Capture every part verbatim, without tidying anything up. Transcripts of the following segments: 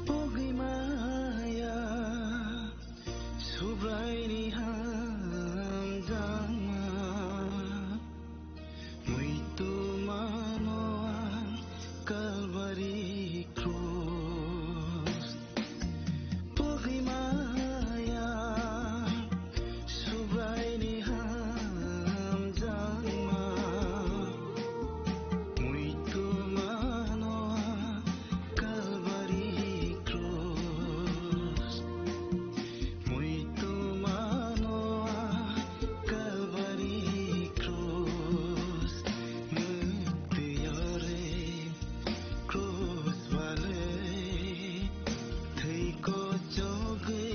Pogwi maya, Subraini hamjakma, muitu mano ang Kalbari krus. Pogwi maya, Subraini hamjakma, muitu mano Kalbari krus, muitu mano Kalbari krus, muitu yore krus balai, thwi kochogwi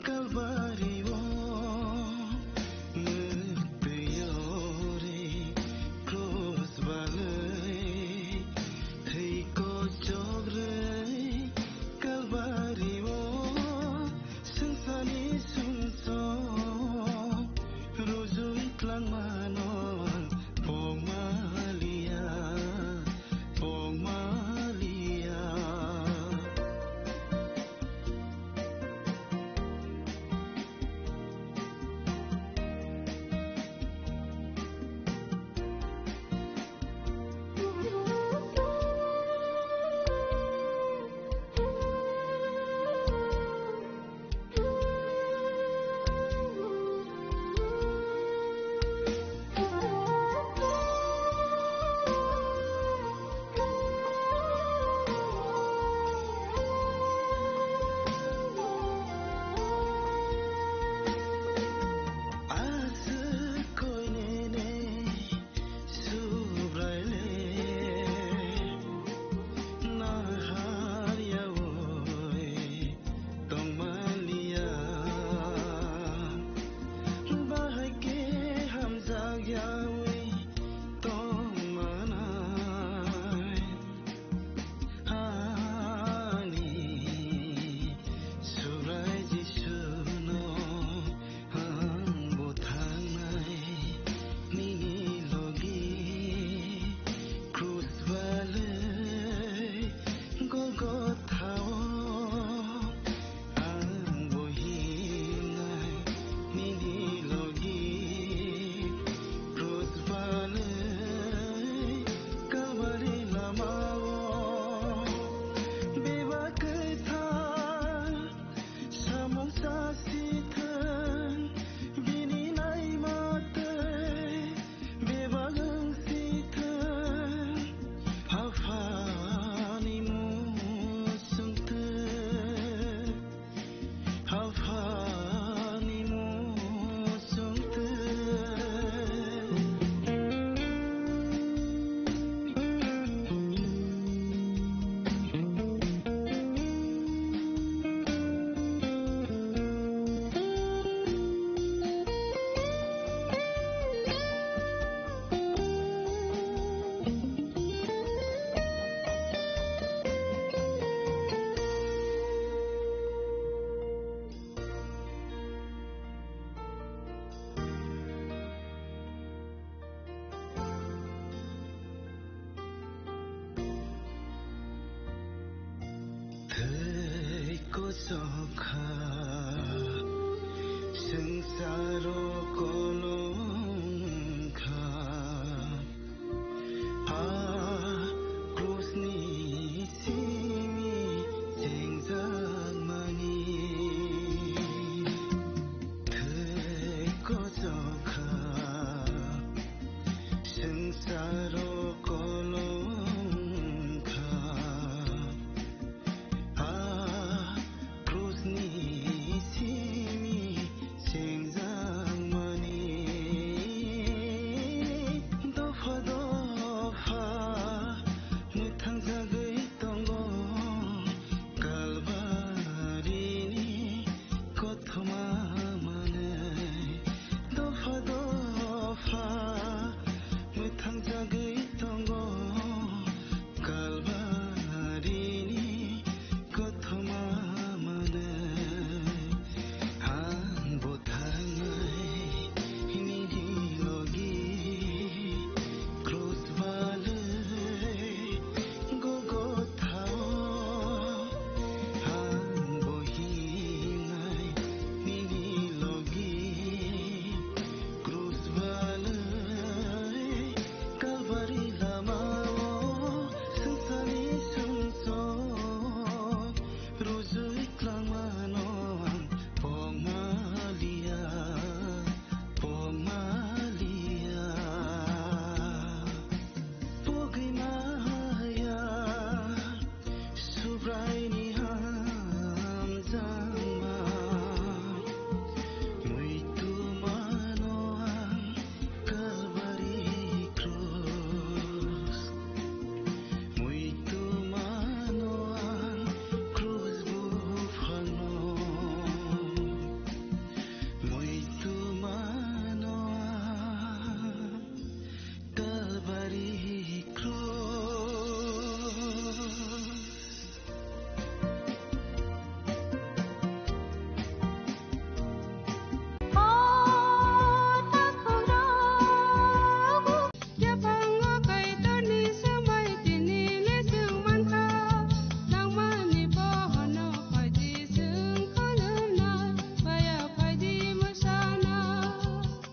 Kalbari o mwtwi yore krus balai, thwi kochogwi Kalbari o swngcharni sumsok rujui tlangmano pokmaliya, pokmaliya. Aswk koinene Subraile nahar yaui tongmaliya, bahai khe hamjak yaui tongmanai. Ani Subrai Jisuno ang bo thangnai nini logi krus balai Golgothao. Ang bo himnai nini logi krus balai Kalbari lamao bebak kwthar samung sasithwng bini naima tei bebak wng sithwng Aphani muchungtwi, Aphani muchungtwi. Thwi kochok kha swngcharo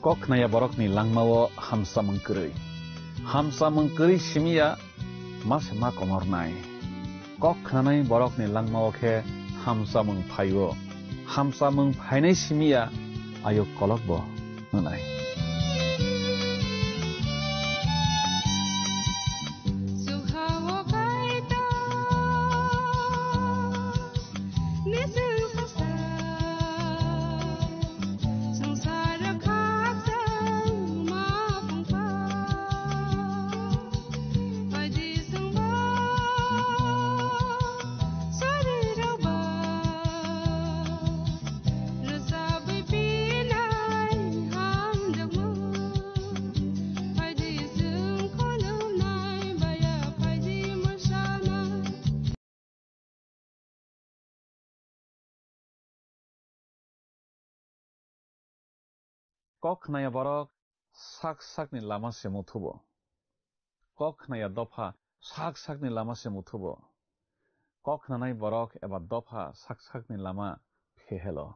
Kok khnaya borokni langmao hamsamung kwrwi. Hamsamung kwrwi simiya ma se ma komornai. Kok khnanai borokni langmao khe hamsamung phaio. Hamsamung phainai simiya ayuk kolokbo hwnai. Kok khnaya borok sak sakni lama se muthubo. Kok khnaya dopha sak sakni lama se muthubo. Kok khnanai borok eba dopha sak sakni lama phehelo.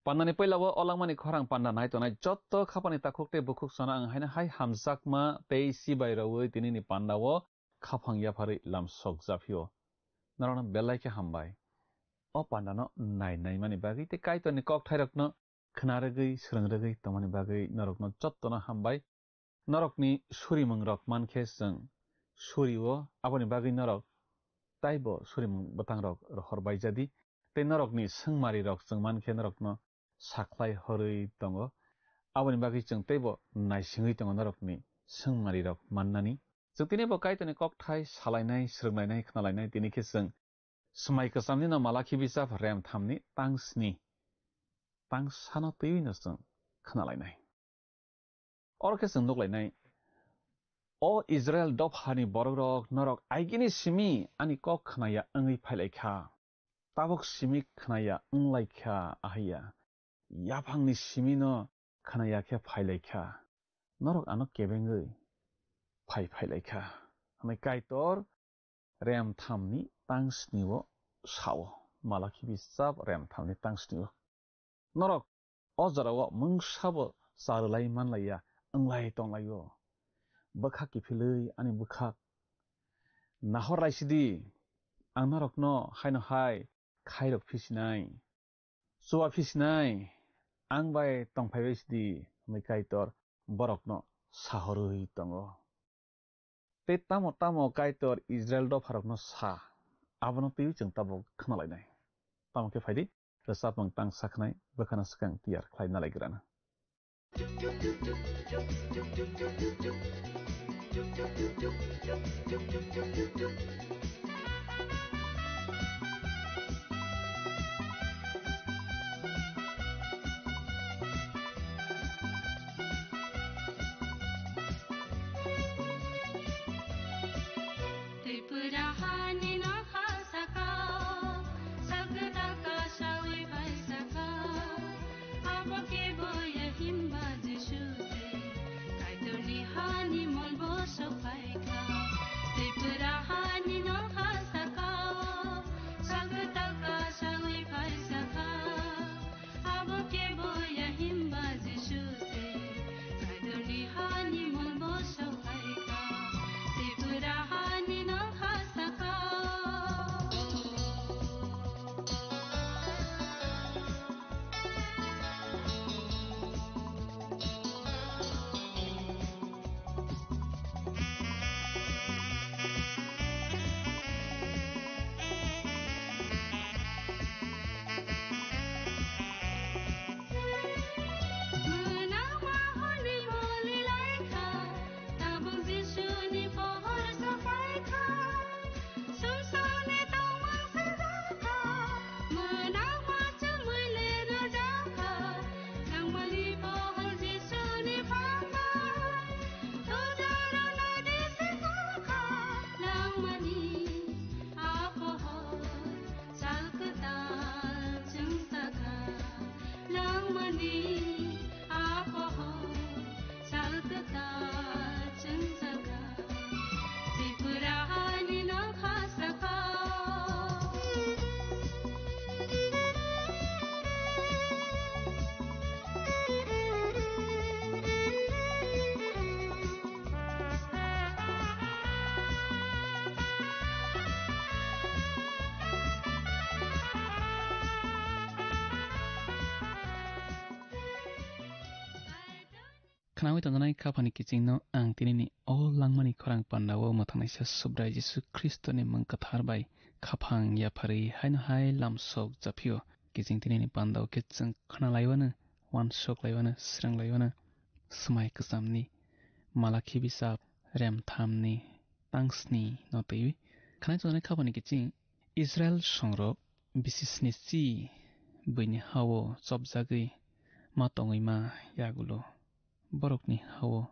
Pandani puila o olangmani khorang panda nai tongnai jotto khapani takhuk tei bukhuk sana ang haino hai hamjakma tei sibai rwi tinini panda o khaphang yapharwi lam sok japhio. Norokno belai khe hambai. O pandano nai naimani bagwi tei Kaitorni kokthairokno khna rwgwi, swrwng rwgwi tongmani bagwi norokno jottono hambai. Norokni surimungrok mankhe chwng surio, aboni bagwi norok taibo surimung bwtangrok rohor baijadi. Tei norokni swngmarirok chwng mankhe norokno sakhlai horwi tongo. Aboni bagwi chwng teibo naisingwi tongo norokni swngmarirok mannani. Chwng tinibo Kaitorni kokthai salainai, swrwnglainai, khnalainai, tini khe chwng Swmai kwchamni no Malakhi bijap rem thamni tang sni, tang sano twiwi no chwng khnalainai. Oro khe chwng nuklainai, O Israel dophani borokrok, norok aigini simi ani kok khnaya wngwi phailaikha, tabuk simi khnaya wnglaikha, ahaiya yaphangni simino khnaya khe phailaikha, norok ano kebengwi phai phailaikha, hwnwi Kaitor rem thamni tang snio sao. Malakhi bijap rem thamni tang snio. Norok o jorao mungsabo charwlai manlaiya, wnglai tonglaio. Bwkhak kiphilwi ani bwkhak nahor laisidi, ang norokno haino hai khairok phisinai. Chua phisinai, ang bai tongphai bai sidi, hwnwi Kaitor borokno sahorwi tongo. Tei tamo tamo Kaitor Israel dopharokno sa, abono twiwi chwng tabuk khnalainai. Tamo khe phaidi, rwchapmung tang sakhnai bwkhano swkang tiyar khlai nalaigrana. Tripura hani nokha saka, sakta ka sawi bai saka, abo kebo ya himba Jisu se, Kaitorni hani molbo sokhaikha. Tripura hani nokha saka, Khnaui tongjaknai khaphani kichingno ang tinini o langmani khorang pandao mwthangnaisa Subrai Jisu Khristoni mung kwthar bai khaphang yapharwi haino hai lamsok japhio. Kiching tinini pandao khe chwng khnalaiwano, uansuk laiwano, srang laiwano, swmai kwchamni Malakhi bisap remthamni tangsni no twiwi khnai tongjaknai khaphani kiching Israel songrok bisi sni si buini hao chopjagwi ma tongwi ma yagulo. Borokni hao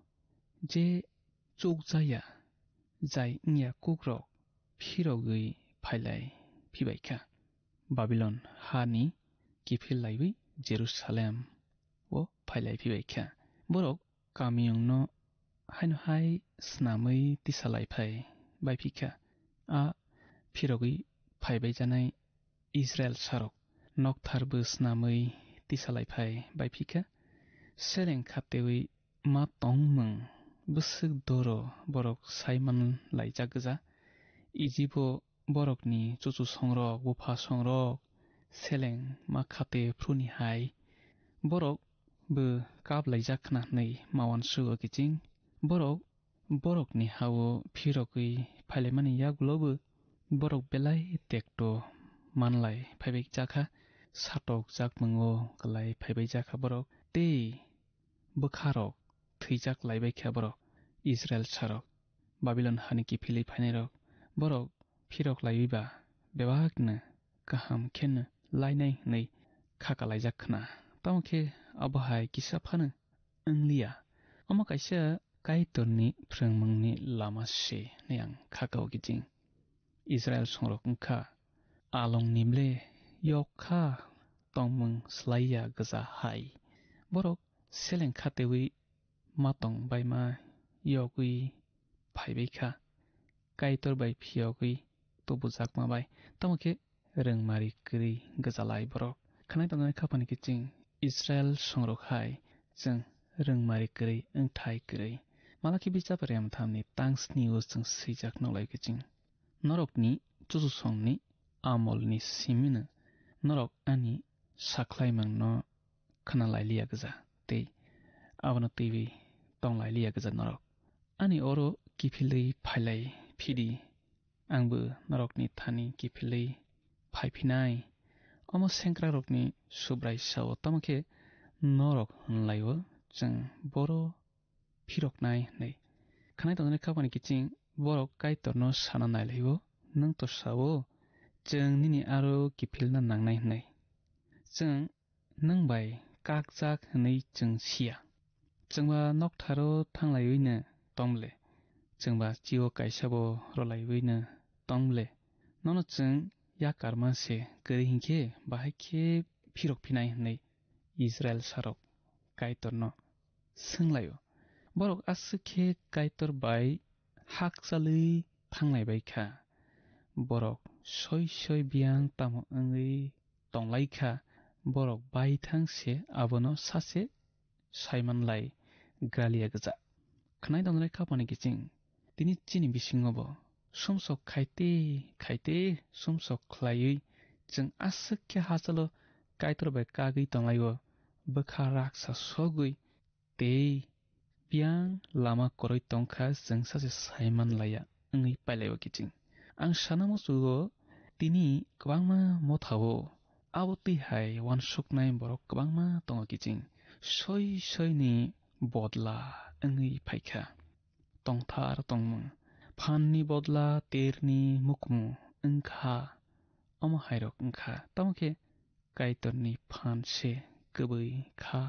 je chukjaya jai wngya kukrok phirogwi phailai phibaikha. Babilon hani kiphil laiwi Jerusalem o phailai phibaikha. Borok kamiyungno haino hai snamwi tisalai phai baiphikha. A phirogwi phaibai janai Israel sarok noktharbo snamwi tisalai phai baiphikha. Seleng khatewi ma tongmung bwswk doro borok saiman laijak gwja. Ijibo borokni chuchu songrok, bupha songrok seleng ma khate phruni hai. Borok bo kap laijak khna hwnwi ma uansugo kiching. Borok borokni hao phirogwi phailaimani yagulobo borok belai tekto manlai phaibai jakha, satok jakmungo kwlai phaibai jakha borok. Tei bwkharok thwijak laibai kha borok, Israel sarok, Babilon hani kiphilwi phainairok, borok phirok laiwi ba bebakno kaham kheno lainai hwnwi khaka laijak khna. Tamo khe abo hai kisa phano wngliya. Omo kaisa Kaitorni phrwngmungni lama se hwnwi ang khaka o kiching. Israel songrok wngkha alongni ble yok kha tongmung slaiya gwja hai. Borok seleng khatewi ma tong baima yogwi phaibai kha. Kaitor bai phiyogwi tubujakma bai. Tamo khe rwngmari kwrwi gwchalai borok. Khnai tongnai khaphani kiching Israel songrok hai chwng rwngmari kwrwi wngthai kwrwi. Malakhi bijap remthamni tang sni o chwng swijak nukhlai kiching. Norokni chuchusongni amolni simino norok ani sakhlaimungno khna lai liya gwja tei abono twiwi tong lai liya gwja norok. Ani oro kiphilwi phailai phidi, angbo norokni thani kiphilwi phai phinai. Omo sengkrakrokni Subrai sao, tamo khe norok hwnlai-o, chwng boro phiroknai hwnwi. Khnai tongnai khaphani kiching borok Kaitorno sana nailai-o, nwng to sao, chwng nini aro kiphilna nangnai hwnwi. Chwng nwng bai kakjak hwnwi chwng siya. Chwngba noktharo thanglaiwino tong ble, chwngba chio kaisabo rolaiwino tong ble, nono chwng yakarma se kwrwi hinkhe bahai khe phirok phinai hwnwi Israel sarok Kaitorno swnglaio. Borok aswk khe Kaitor bai hakchalwi thanglai bai kha. Borok soi soi biyang tamo wngwi tonglai kha, borok baithang se abono sache saimanlai gralia gwja. Khnai tongnai khaphani kiching tini chini bisingo bo sumsok khaite khaite sumsok khlaiwi chwng aswk khe hachalo Kaitor bai kagwi tonglaio, bwkha raksa sogwi tei biyang lama kwrwi tongkha, chwng sache saiman laiya wngwi pailaibo kiching. Ang sana muchugo tini kwbangma mothao abo twi hai uansuknai borok kwbangma tongo kiching. Soi soini bodla wngwi phaikha. Tongthar tongmung, phanni bodla terni mukmu wngkha. Omo hairok wngkha. Tamo khe Kaitorni phan se kwbwi kha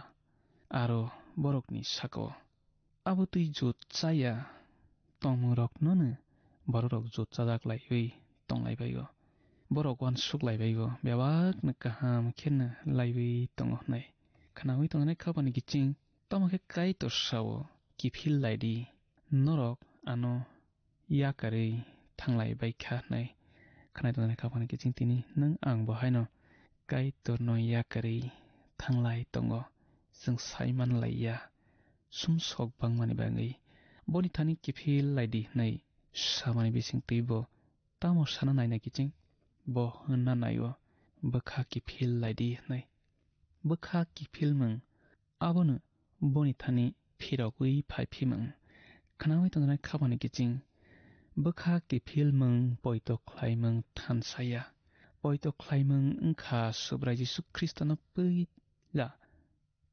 aro borokni saka-o. Abo twi jot chaya tongmungroknono bororok jot chajak laiwi tonglaibai-o. Borok uansuk laibai-o, bebakno kaham kheno laiwi tongo hwnwi. Khnaui tongnai khaphani kiching, tamo khe Kaitor sao, kiphil lai di, norok ano yakarwi thanglai bai kha hwnwi khnai tongnai khaphani kiching tini nwng ang bo haino Kaitorno yakarwi thanglai tongo, chwng sai man lai ya. Sumsok bangmani bagwi boni thani kiphil lai di hwnwi samani bising twi bo tamo sana naina kiching? Bo hwnna nai-o, bwkha kiphil lai di hwnwi. Bwkha kiphilmung abono boni thani phirogwi phaiphimung. Khnaui tongjaknai khapani kiching bwkha kiphilmung poito khlaimung thansaya. Poito khlaimung wngkha Subrai Jisu Khristono puila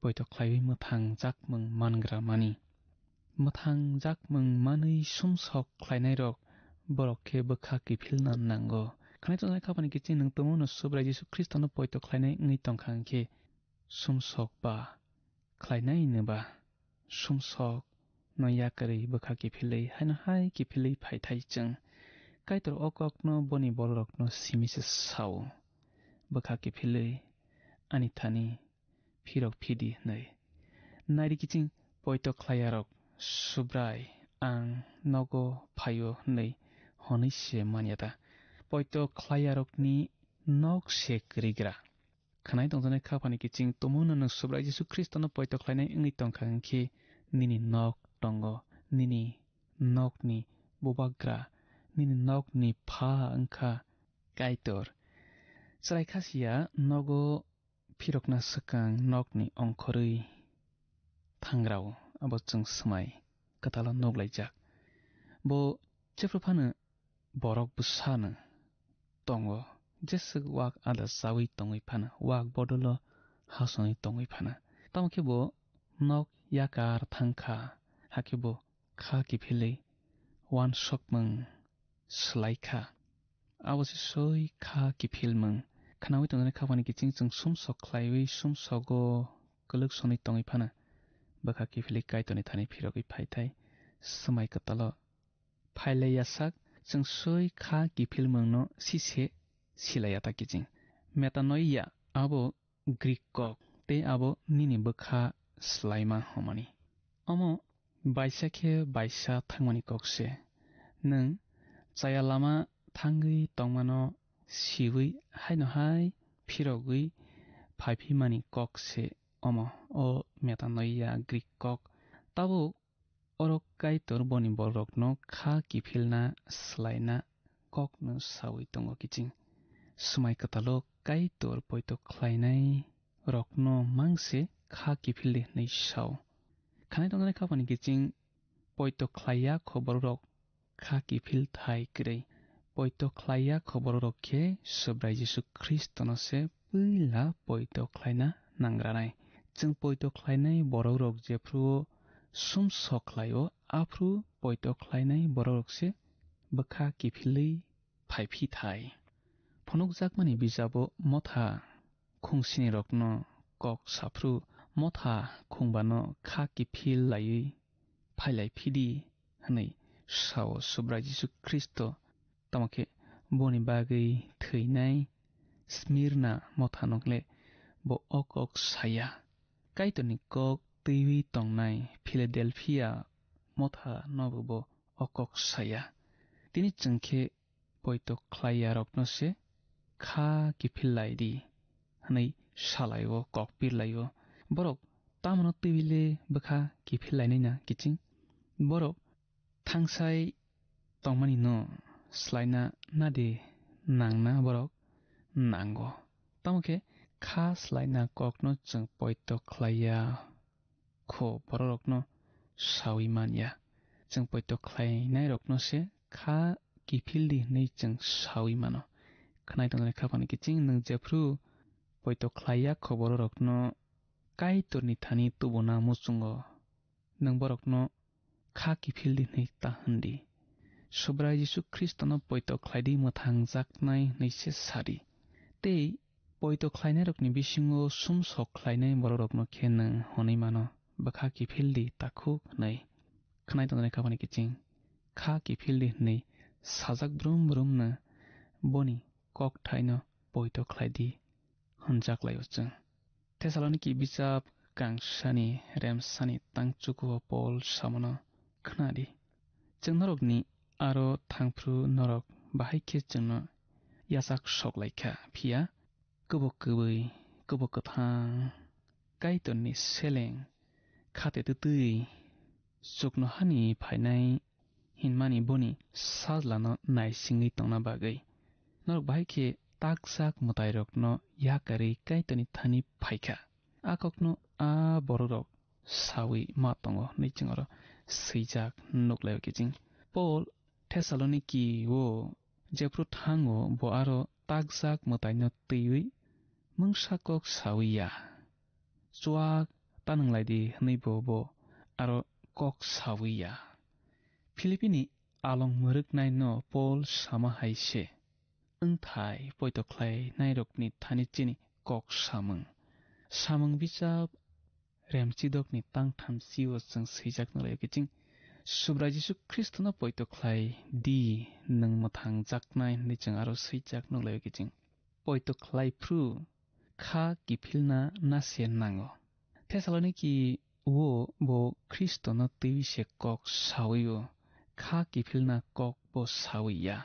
poito khlaiwi mwthang jakmung mangra mani. Mwthang jakmung manwi sumsok khlainairok borok khe bwkha kiphilna nango. Khwnai tongjaknai khapani kiching nwng tongmano Subrai Jisu Khristono poito khlainai wngwi tongkha hwnkhe sumsok ba khlainai hwnwi ba sumsok no yakarwi bwkha kiphilwi haino hai kiphilwi phaithai chwng. Kaitor o kokno boni bororokno simi se sao, bwkha kiphilwi ani thani phirok phidi hwnwi. Naidi kiching poito khlaiyarok, Subrai, ang nogo phaio hwnwi hwnwi se manya ta? Poito khlaiyarokni nok se kwrwigra. Khwnai tongjaknai khapani kiching tongmano nwng Subrai Jisu Khristono poito khlainai wngwi tongkha hwnkhe nini nok tongo, nini nokni bubagra, nini nokni pha wngkha Kaitor. Chwrai khasiya nogo phirokna swkang nokni ongkhorwi thangrao, abo chwng swmai kwtalo nuklaijak. Bo jephru phano borok bwsano tongo, jeswk wak ada chawi tongwi phano, wak bodolo hasonwi tongwi phano. Tamo khe bo nok yakar thangkha, hakhe bo kha kiphilwi uansukmung swlaikha. Abo se soi kha kiphilmung. Khnaui tongjaknai khapani kiching chwng sumsok khlaiwi sumsogo kwlwk sonwi tongwi phano bwkha kiphilwi Kaitorni thani phirogwi phaithai. Swmai kwtalo phailaiya sak, chwng soi kha kiphilmungno sise silaiya ta kiching. Metanoia abo Greek kok, tei abo nini bwkha swlaima hwnmani. Omo baisa khe baisa thangmani kok se. Nwng chaya lama thangwi tongmano siwi haino hai phirogwi phaiphimani kok se omo, o metanoia Greek kok. Tabuk oro Kaitor boni bororokno kha kiphilna swlaina kokno saui tongo kiching. Swmai kwtalo Kaitor poito khlainai rokno mangse kha kiphildi hwnwi sao. Khwnai tongjaknai khapani kiching poito khlaiya kho bororok kha kiphil thai kwrwi. Poito khlaiya kho bororok khe Subrai Jisu Khristono se puila poito khlaina nangranai. Chwng poito khlainai bororok jephru sumsok khlaio, aphru poito khlainai bororok se bwkha kiphilwi phaiphi thai. Phunukjakmani bijabo motha khungsinirokno kok saphru motha khungbano kha kiphil laiwi phailai phidi hwnwi sao Subrai Jisu Khristo. Tamo khe boni bagwi thwinai Smirna motha nokle bo o kok saya. Kaitorni kok twiwi tongnai Philadelphia motha nobo bo o kok saya. Tini chwng khe poito khlaiyarokno se kha kiphil lai di hwnwi salai-o, kok pir lai-o. Borok tamano twiwi le bwkha kiphil lainai na kiching? Borok thangsai tongmani no swlaina nadi nangna borok nango. Tamo khe kha swlaina kokno chwng poito khlaiya kho bororokno saui man ya. Chwng poito khlainairokno se kha kiphildi hwnwi chwng saui mano. Khwnai tongjaknai khapani kiching nwng jephru poito khlaiya kho bororokno Kaitorni thani tubuna muchungo, nwng borokno kha kiphildi hwnwi ta hwn di. Subrai Jisu Khristono poito khlaidi mwthangjaknai hwnwi se sa di. Tei poito khlainairokni bisingo sumsok khlainai bororokno khe nwng hwnwi mano, bwkha kiphildi takhuk hwnwi. Khwnai tongjaknai khapani kiching kha kiphildi hwnwi sajak brum brumno boni kokthaino poito khlaidi hwnjak lai-o chwng. Thesaloniki bijap kangsani remsani tangchugo Pol samono khna di. Chwng norokni aro thangphru norok bahai khe chwngno yachak sok lai kha, phiya kwbo kwbwi, kwbo kwthang, Kaitorni seleng khate twtwi chuknohani phainai hinmani boni sajlano naisingwi tongna bagwi. Norok bahai khe takjak mwtairokno yakarwi Kaitorni thani phai kha. A kokno a bororok sawi ma tongo hwnwi chwng oro swijak nuklaio kiching. Paul Thessaloniki o jephru thango bo aro takjak mwtaino twiwi mungsa kok sawi ya. Chuak ta nwnglai di hwnwi bo bo aro kok sawi ya. Philipini along mwrwknaino Paul sama hai se. Wngthai poito khlainairokni thani chini kok samung. Samung bichap remchidokni tangthamchi o chwng swijak nuklaio kiching. Subrai Jisu Khristono poito khlai di, nwng mwthang jaknai hwnwi chwng aro swijak nuklaio kiching. Poito khlai phru kha kiphilna nase nango. Thessaloniki o bo Khristono twiwi se kok sawi o, kha kiphilna kok bo sawi ya.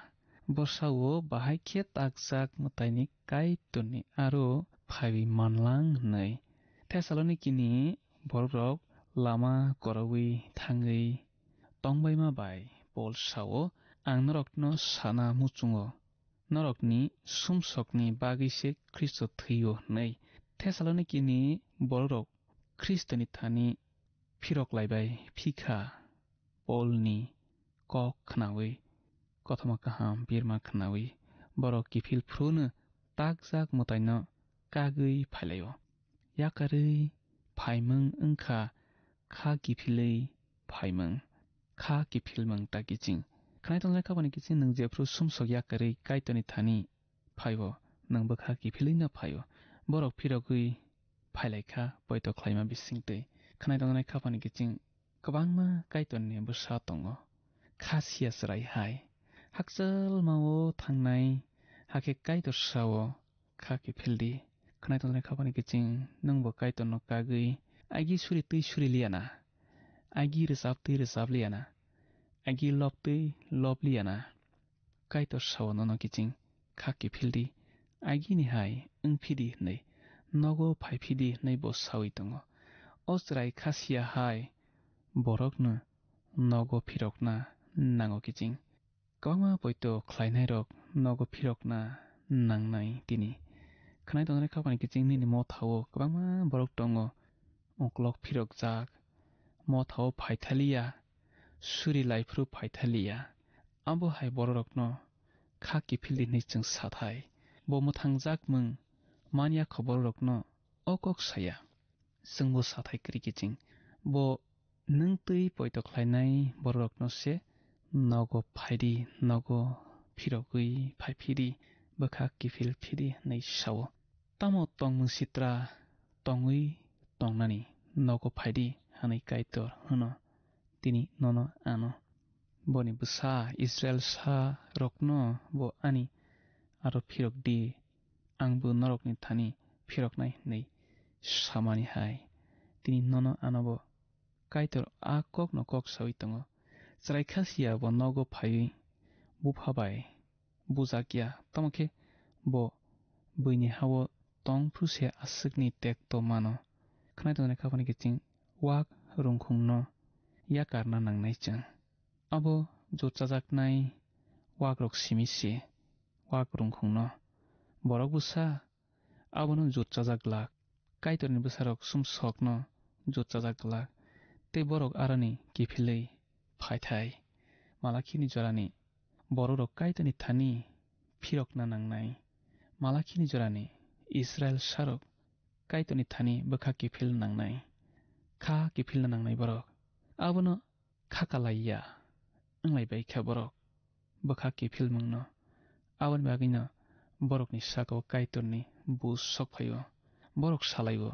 Bo sao bahai khe takjak mwtaini Kaitorni aro phaiwi manlang hwnwi. Thessalonikini bororok lama korowi thangwi tongbaima bai Pol sao, "Ang norokno sana muchungo, norokni sumsokni bagwi se Khristo thwi-o," hwnwi. Thessalonikini bororok Khristoni thani phirok laibai phikha. Polni kok khnawi, kothoma kaham birma khnawi, borok kiphil phruno takjak mwtaino kagwi phailaio. Yakarwi phaimung wngkha kha kiphilwi phaimung, kha kiphilmung ta kiching. Khwnai tongnai khapani kiching nwng jephru sumsok yakarwi Kaitorni thani phaio, nwng bwkha kiphilwino phaio. Borok phirogwi phailaikha poito khlaima bisingtwi. Khwnai tongnai khapani kiching kwbangma Kaitorni bwsa tongo. Kha siya chwrai hai. Hakchalmao thangnai hakhe Kaitor sao, "Kha kiphildi." Khwnai tongnai khapani kiching nwngbo Kaitorno kagwi agi suri twi suri liyana. Agi rwchap twi rwchap liyana. Agi lob twi lob liyana. Kaitor sao nono kiching, "Kha kiphildi, agini hai wngphidi," hwnwi, "Nogo phaiphidi," hwnwi bo sawi tongo. O chwrai kha siya hai borokno nogo phirokna nango kiching. Kwbangma poito khlainairok nogo phirokna nangnai tini. Khwnai tongnai khapani kiching nini mothao kwbangma borok tongo, uklok phirokjak, mothao phaithaliya, suri laiphuru phaithaliya. Abo hai bororokno kha kiphildi hwnwi chwng sathai. Bo mwthangjak mung manya kho bororokno o kok saya. Chwngbo sathai kwrwi kiching. Bo nwng twi poito khlainai bororokno se, "Nogo phaidi, nogo phirogwi phaiphidi, bwkha kiphil phidi," hwnwi sao. Tamo tongmung sitra tongwi tongnani, "Nogo phaidi," hwnwi Kaitor hwno tini nono ano. Boni bwsa Israilsa rokno bo ani aro phirok di, ang bo norokni thani phiroknai hwnwi samani hai. Tini nono ano bo Kaitor a kokno kok sawi tongo. Chwrai kha siya bo nogo phaiwi bupha bai bujak ya, tamo khe bo buini ha-o tong phuru se aswkni tekto mano. Khwnai tongnai khapani kiching wak rungkhungno yakarna nangnai chwng. Abo jotchajaknai wakrok simi se wak rungkhungno. Borok bwsa abono jotchajak glak. Kaitorni bwsarok sumsokno jotchajak glak. Tei borok aroni kiphilwi phaithai. Malakhini jorani bororok Kaitorni thani phirokna nangnai. Malakhini jorani Israilsarok Kaitorni thani bwkha kiphil nangnai. Kha kiphilna nangnai borok. Abono kha kalai ya wnglai bai kha borok bwkha kiphilmungno. Aboni bagwino borokni sakao Kaitorni bus sok phaio. Borok salaio,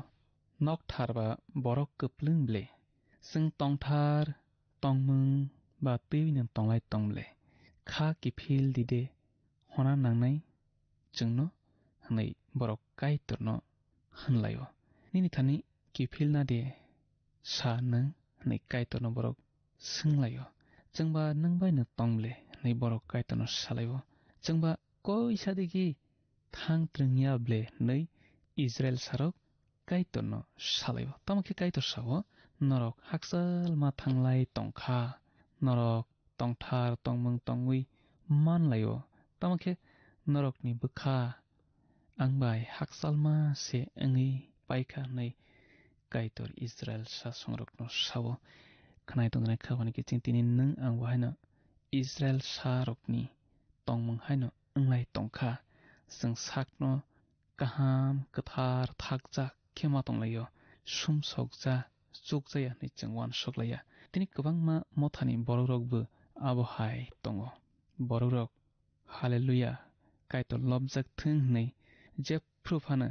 "Nokthar ba borok kwplwng ble? Chwng tongthar tongmung ba twiwi no tonglai tong ble? Kha kiphil di de, hona nangnai chwngno," hwnwi borok Kaitorno hwnlaio. "Nini thani kiphilna de sa nwng?" hwnwi Kaitorno borok swnglaio. "Chwngba nwng bai no tong ble?" hwnwi borok Kaitorno salaio. "Chwngba koisa digi thang twrwngya ble?" hwnwi Israilsarok Kaitorno salaio. Tamo khe Kaitor sao, "Norok hakchalma thanglai tong kha, norok tongthar tongmung tongwi manlaio, tamo khe norokni bwkha ang bai hakchalma se wngwi pai kha," hwnwi Kaitor Israel sasongrokno sao, khnai tongjaknai kha phano kiching tini nwng ang bo haino Israel sarokni tongmung haino wnglai tongkha. Chwng sakno kaham, kwthar, thakjak khe ma tonglaio, sumsokja, chukjaya hwnwi chwng uansuk laiya. Tini kwbangma mothani borokrokbo abo hai tongo. Borokrok Haleluya, Kaitor lobjak thung hwnwi jephru phano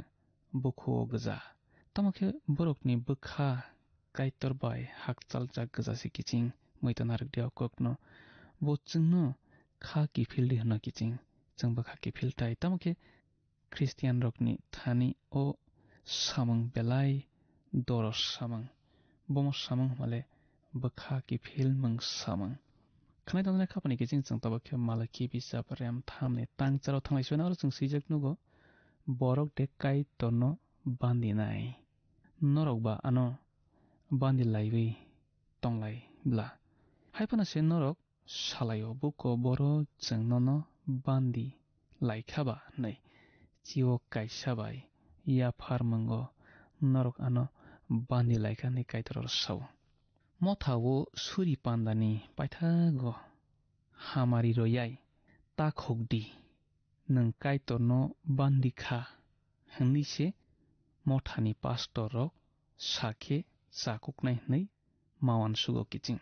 bukhuo gwja. Tamo khe borokni bwkha Kaitor bai hakchaljak gwja se kiching, muitan narwk di o kokno. Bo chwngno kha kiphil di hwno kiching, chwngbo kha kiphil tai. Tamo khe Khristianrokni thani o samung belai doros samung. Bomo samung hwnmale bwkha kiphilmung samung. Khnai tongjaknai kha phano kiching chwng tabuk khe Malaki bisap rem thamni tang charo thanglai sibana oro chwng swijak nugo, borok de Kaitorno bandinai. Norok ba ano bandi laiwi tonglai bla. Hai phano se norok salaio, buko boro chwng nono bandi laikha ba hwnwi. Chio kaisa bai yapharmungo norok ano bandi laikha hwnwi Kaitor oro sao. Motha o suri pandani paithago hamari royai ta khokdi, nwng Kaitorno bandi kha hwnwi se mothani pastor rok sakhe chakuknai hwnwi ma uansugo kiching.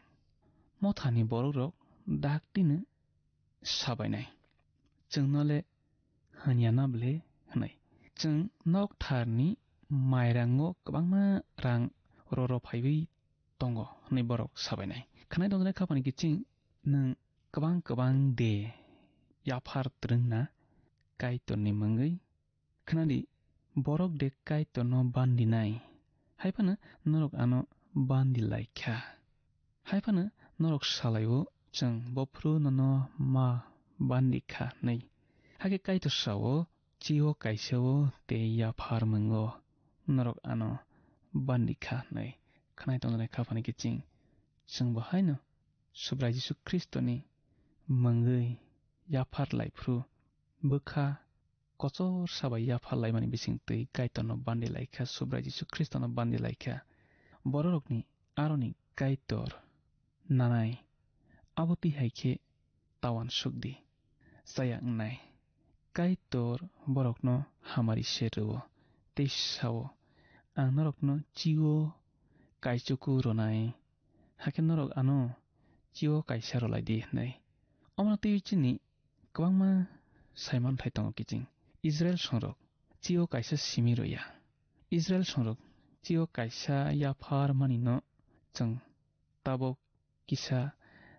Mothani borokrok daktino sabainai, "Chwngno le hwnya na ble?" hwnwi. "Chwng noktharni mairango kwbangma rang roro phaiwi tongo," hwnwi borok sabainai. Khnai tongjaknai kha phano kiching, nwng kwbang kwbang de yaphar twrwngna Kaitorni mungwi? Khnadi, borok de Kaitorno bandinai, hai phano norok ano bandi lai kha. Hai phano norok salai-o, "Chwng bophru nono ma bandi kha," hwnwi. Hakhe Kaitor sao, "Chio kaisa-o tei yapharmungo norok ano bandi kha," hwnwi. Khnai tongjaknai kha phano kiching, chwngbo haino Subrai Jisu Khristoni mungwi yaphar lai phru, bwkha kochor sabai yaphar laimani bisingtwi Kaitorno bandi lai kha, Subrai Jisu Khristono bandi lai kha. Bororokni aroni Kaitor nanai, abo twi hai khe ta uansuk di. Chaya wngnai, Kaitor borokno hamari se rw-o tei sa-o, "Ang norokno chio kaichuku rwnai, hakhe norok ano chio kaisa rwlai di," hwnwi. Omono twiwi chini kwbangma saimanthai tongo kiching. Israel songrok chio kaisa simi rwya. Israel songrok chio kaisa yaphar manino chwng tabuk kisa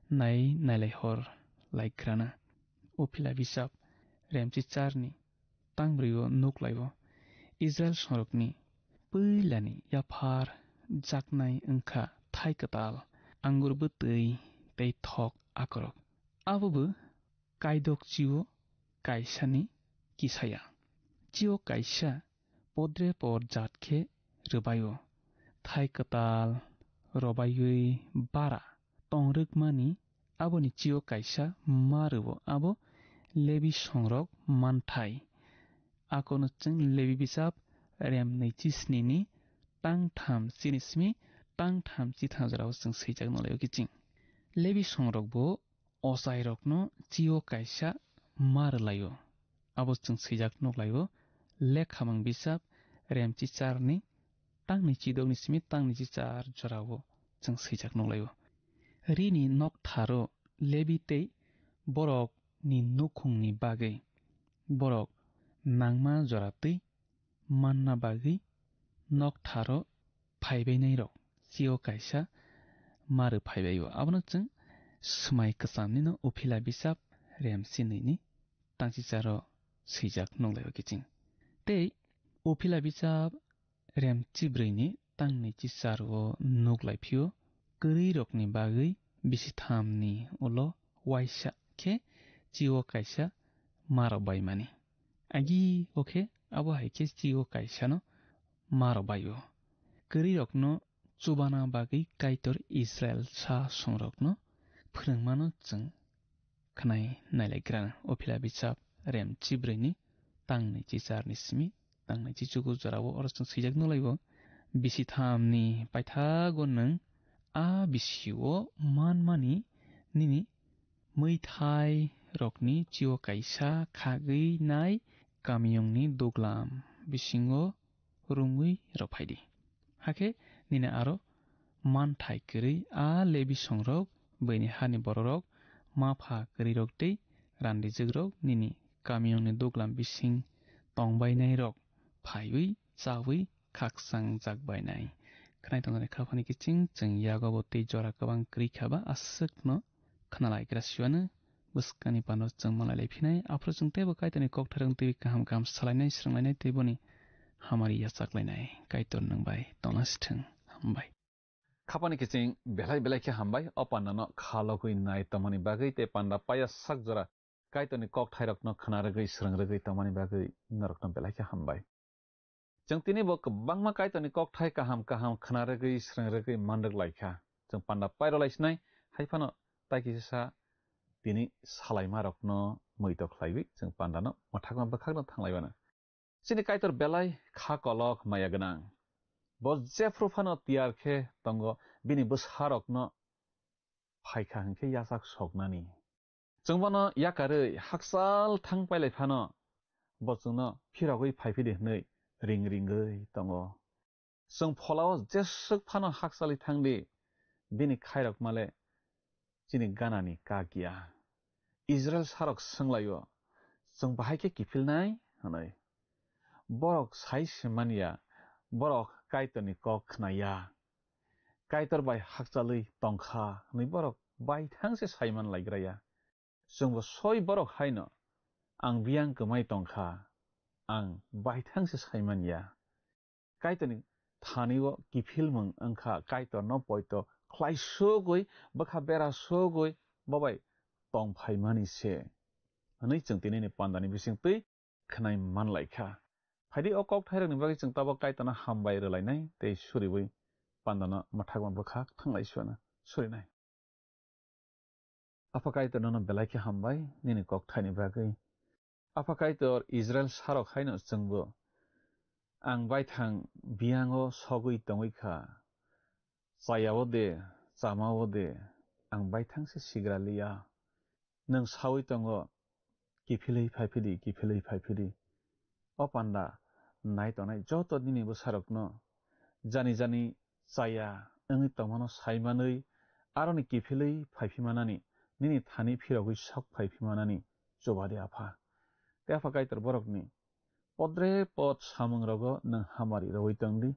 nai nailai hor lai grana. Uphila bisap remchi charni tang brwi-o nuk lai-o Israel songrokni puilani yaphar jaknai wngkha thai kwtal, angur bwtwi tei thok akorok. Abo bo kaidok chio kaisani kisaya. Chio kaisa podre por jat khe rwbai-o. Thai kwtal robaiwi bara tongrwkmani aboni chio kaisa ma rw-o, abo Lebi songrok manthai. Akono chwng Lebi bisap rem nwichi snini tang tham chini simi tang tham chithang jorao chwng swijak nolai-o kiching. Lebi songrokbo ochairokno chio kaisa ma rwlai-o. Abo chwng swijak nuklai-o, Lekhamung bisap remchi charni tang nwichi dokni simi tang nwichi char jorao chwng swijak nuklai-o. Rini noktharo Lebi tei borokni nukhungni bagwi borok nangma jora twi manna bagwi noktharo phaibainairok chio kaisa ma rw phaibai-o. Abono chwng Swmai Kwchamnino Uphila bisap rem chinwini tangchicharo swijak nuklai-o kiching. Tei Uphila bisap rem chibrwini tang nwichi charo nuklai phio, kwrwirokni bagwi bisi thamni ulo uaisa khe chio kaisa ma rw baimani. Agi o khe abo hai khe chio kaisano ma rw bai-o. Kwrwirokno chubana bagwi Kaitor Israel sa songrokno phwrwngmano chwng khnai nailaigra. Uphila bisap rem chibrwini tang nwichi charni simi tang nwichi chuku jorao oro chwng swijak nuklai-o. Bisithamni paithago nwng a bisio manmani nini mwithairokni chio kaisa khagwi nai kamiyungni duglam bisingo rwngwi rw phaidi. Hakhe nini aro manthai kwrwi a Lebi songrok, buini hani bororok, mapha kwrwirok tei randijwkrok nini kamiyungni duglam bising tongbainairok phaiwi chawi khakchang jakbainai. Khwnai tongmani khaphani kiching chwng yago bo tei jora kwbang kwrwi kha ba aswkno khwnalaigra siwano bwskangni pano chwng malailai phinai. Aphuru chwng teibo Kaitorni kokthairok twiwi kaham kaham salainai, swrwnglainai tei boni hamari yachaklainai. Kaitor nwng bai tongna sithwng. Hambai. Khapani kiching belai belai khe hambai, o pandano kha logwi nai tongmani bagwi tei panda paya sak jora Kaitorni kokthairokno khna rwgwi, swrwng rwgwi tongmani bagwi norokno belai khe hambai. Chwng tini bo kwbangma Kaitorni kokthai kaham kaham khna rwgwi, swrwng rwgwi man rwk lai kha. Chwng panda pairo lai sinai, hai phano tai kisa sa tini salaimarokno muitok khlaiwi chwng pandano mwthakma bwkhakno thanglai mano. Chini Kaitor belai kha kolok maya gwnang. Bo jephru phano tiyar khe tongo, bini bwsarokno phai kha hwn khe yachak soknani. Chwng bono yakarwi hakchal thang pailai phano bo chwngno phirogwi phai phidi hwnwi ring ringwi tongo. Chwng pholao jeswk phano hakchalwi thang di, bini khairokma le chini ganani kak ya. Israil sarok swnglaio, "Chwng bahai khe kiphilnai?" hwnwi. Borok sai se man ya, borok Kaitorni kok khna ya. Kaitor bai hakchalwi tong kha hwnwi borok baithang se sai man lai gra ya. Chwngbo soi borok haino, "Ang biyang kwmai tong kha, ang baithang se sai man ya." Kaitorni thani-o kiphilmung wng kha Kaitorno poito khlai sugwi, bwkha bera sugwi bo bai tong phaimani se hwnwi chwng tinini pandani bising twi khwnai man lai kha. Phaidi o kokthairokni bagwi chwng tabok Kaitorno hambai rwlainai tei suriwi pandano mwthakma bwkhak thanglai suana surinai. Apha Kaitor nono belai khe hambai nini kokthaini bagwi. Apha Kaitor Israil sarok haino chwngbo ang baithang biyango sogwi tongwi kha. Chaya o de, chama o de, ang baithang se sigra liya. Nwng saui tongo, kiphilwi phai phidi, kiphilwi phai phidi. O panda nai tongnai joto nini bwsarokno jani jani chaya wngwi tongmano sai manwi, aroni kiphilwi phai phi manani, nini thani phirogwi sok phai phi manani chuba di, Apha. Tei Apha Kaitor borokni podre pod samung rogo nwng hamari rwui tong di,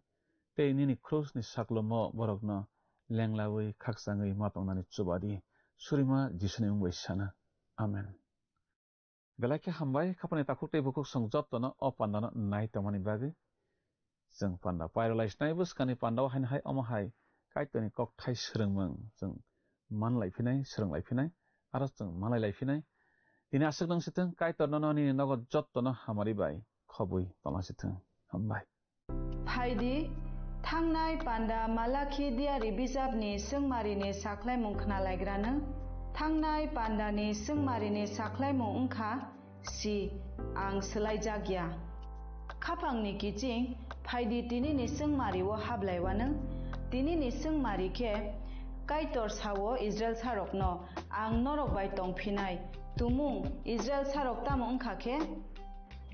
tei nini krusni saklomo borokno lenglaui khakchangwi ma tongnani chuba di, surima Jisuni mung bai sana. Amen. Belai khe hambai, khapani takhuk tei bukhuk song jottono o pandano nai tongmani bagwi. Chwng panda pairolai sinai bwskangni pandao haino hai omo hai Kaitorni kokthai swrwngmung chwng man lai phinai, swrwng lai phinai, aro chwng malai lai phinai. Tini aswk nang sithwng, Kaitor nono nini nogo jottono hamari bai khobwi tongla sithwng. Hambai. Phaidi, thangnai panda Malakhi diari bijapni swngmarini sakhlaimung khnalaigrano. Thangnai pandani swngmarini sakhlaimung wngkha, "Si, ang swlaijak ya." Khaphangni kiching, phaidi tinini swngmari-o hablaiwano. Tinini swngmari khe, Kaitor sao Israil sarokno, "Ang norok bai tongphinai." Tumung, Israil sarok tamo wngkha khe?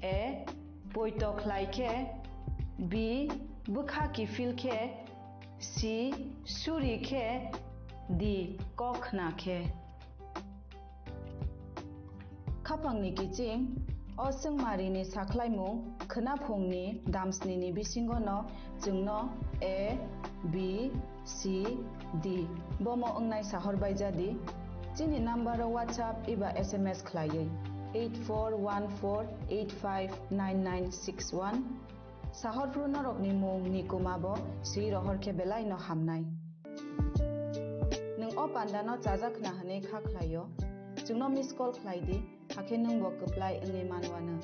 A, poito khlai khe. B, bwkha kiphil khe. C, suri khe. D, kok khna khe. Khapangni kiching, o swngmarini sakhlaimung khwnaphungni damsnini bisingono chwngno A, B, C, D bomo wngnai sahor bai jadi. Chini number o WhatsApp eba S M S khlaiwi eight four one four eight five nine nine six one. Sahorphru norokni mung ni kuma bo swi rohor khe belai no hamnai. Nwng o panda no chajak khna hwnwi kha khlai o, chwngno miss call khlai di, hakhe nwng bo kwplai wngwi man uanw.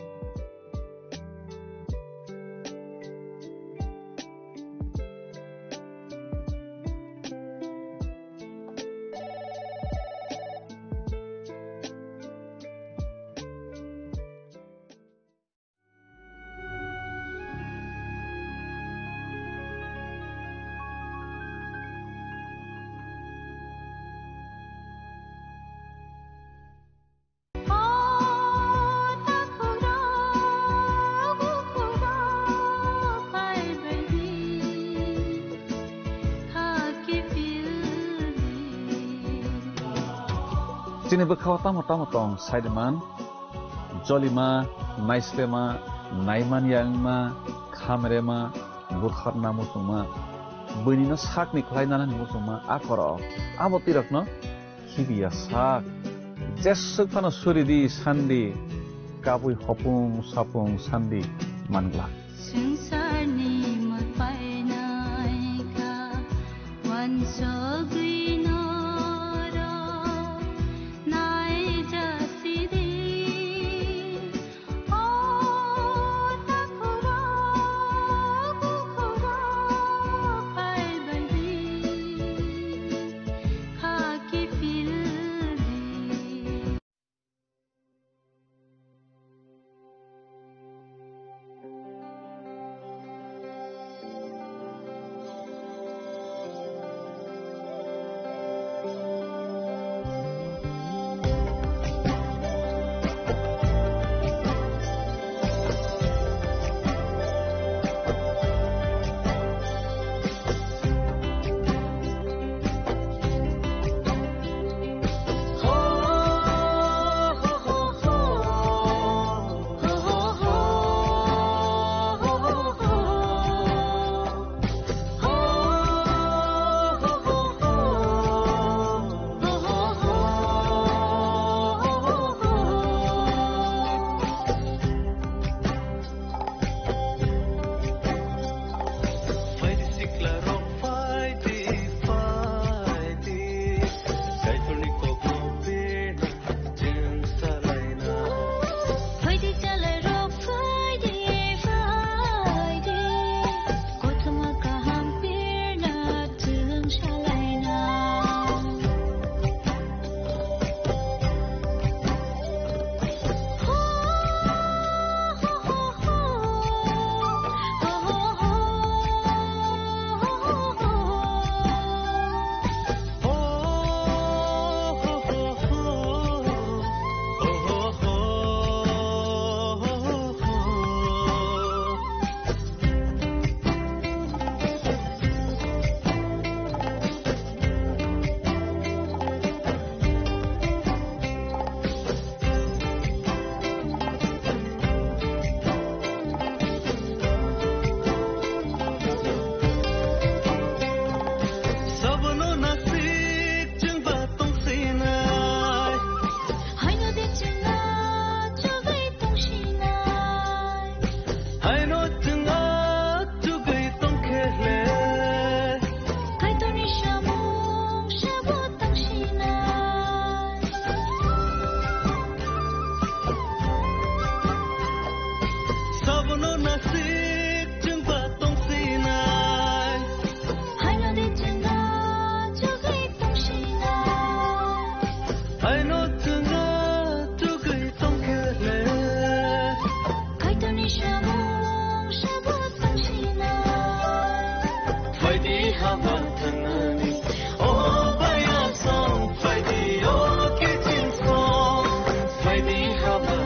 Chini bwkhao tamo tamo tong, saiman, jolima, naislema, naiman yangma, khamrema, butharna muchungma, buinino sakni khlai nanani muchungma, a korok, abo twi rokno khibiya sak. Jeswk phano suridi sandi, kabui hopung sapung sandi mangla. Swngcharni mwtai naikha, wansugwi norok naijasidi. O takhurok, bukhurok phaibaidi, khaki pildi. Phaidi sikla rok phaidi, phaidi. Kaitorni kokno pena chwng salaina. Phaidi chalai rok phaidi, phaidi. Kothoma kaham pena chwng salaina. Sabono nasik chwngba tongsinai. Haino de chwngno chugwi tongsinai. Haino chwngno chugwi tongkhe le. Kaitorni samung sabo tongsinai. Sabono nasik chwngba tongsinai. Haino de chwngno chugwi tongsinai. Haino chwngno chugwi tongkhe le. Kaitorni samung sabo tongsinai. Phaidi haba thangnani, o baya song, phaidi o kiching song, phaidi haba